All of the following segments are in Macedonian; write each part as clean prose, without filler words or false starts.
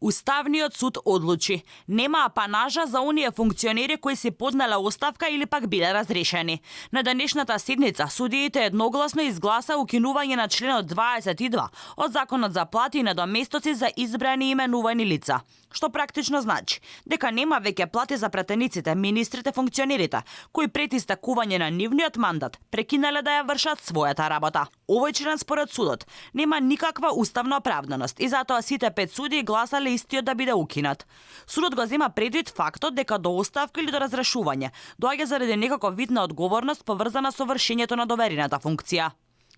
Уставниот суд одлучи. Нема апанажа за оние функционери кои си поднела оставка или пак биле разрешени. На денешната седница судиите едногласно изгласа укинување на членот 22 од Законот за плати и надоместоци за избрани и именувани лица. Што практично значи дека нема веќе плати за пратениците, министрите, функционерите, кои пред истекување на нивниот мандат прекинале да ја вршат својата работа. Овој член според судот нема никаква уставна оправданост и затоа сите 5 судии гласале истиот да биде укинат. Судот го зема предвид фактот дека до оставка или до разрешување доаѓа заради некаков вид на одговорност поврзана со вршењето на доверената функција.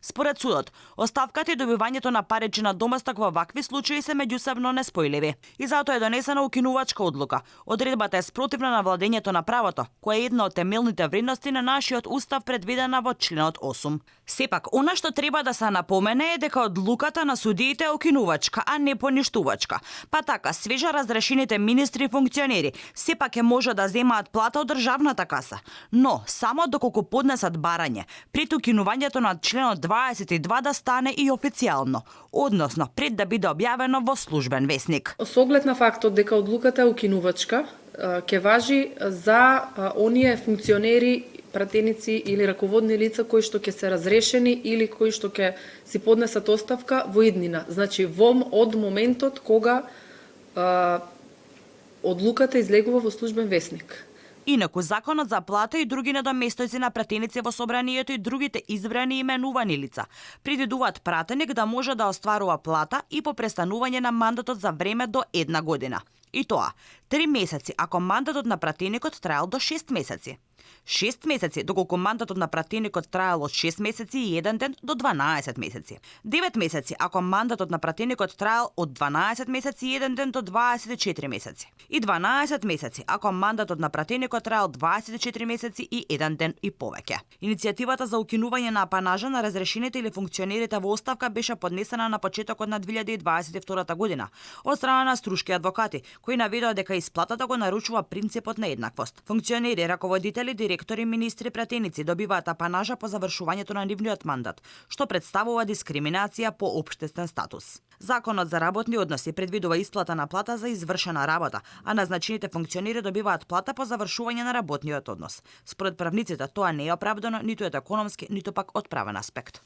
Според судот, оставката и добивањето на парична домосток во вакви случаи се меѓусебно неспојливи и затоа е донесена укинувачка одлука. Одредбата е спротивна на владењето на правото, која е една од темелните вредности на нашиот устав предвидена во членот 8. Сепак, она што треба да се напомене е дека одлуката на судиите е укинувачка, а не поништувачка. Па така, свежа разрешените министри и функционери сепак е може да земаат плата од државната каса, но само доколку поднесат барање пред укинувањето на членот 22 да стане и официјално, односно пред да биде објавено во службен весник. Со оглед на фактот дека одлуката е укинувачка, ќе важи за оние функционери, пратеници или раководни лица кои што ќе се разрешени или кои што ќе си поднесат оставка во иднина. Значи, од моментот кога одлуката излегува во службен весник. Инаку, Законот за плата и други надоместоци на пратеници во собранието и другите избрани и именувани лица предвидуваат пратеник да може да остварува плата и по престанување на мандатот за време до 1 година. И тоа, 3 месеци ако мандатот на пратеникот траел до 6 месеци. 6 месеци доколку мандатот на пратеникот траел од 6 месеци и 1 ден до 12 месеци. 9 месеци ако мандатот на пратеникот траел од 12 месеци и 1 ден до 24 месеци. И 12 месеци ако мандатот на пратеникот траел 24 месеци и 1 ден и повеќе. Иницијативата за укинување на апанажа на разрешените или функционерите во оставка беше поднесена на почетокот на 2022 година од страна на струшки адвокати, кои наведоа дека исплатата го нарушува принципот на еднаквост. Функционери, раководители, директори, министри, пратеници добиваат апанажа по завршувањето на нивниот мандат, што представува дискриминација по општествен статус. Законот за работни односи предвидува исплата на плата за извршена работа, а назначените функционери добиваат плата по завршување на работниот однос. Според правниците тоа не е оправдано ниту од економски, ниту пак од правен аспект.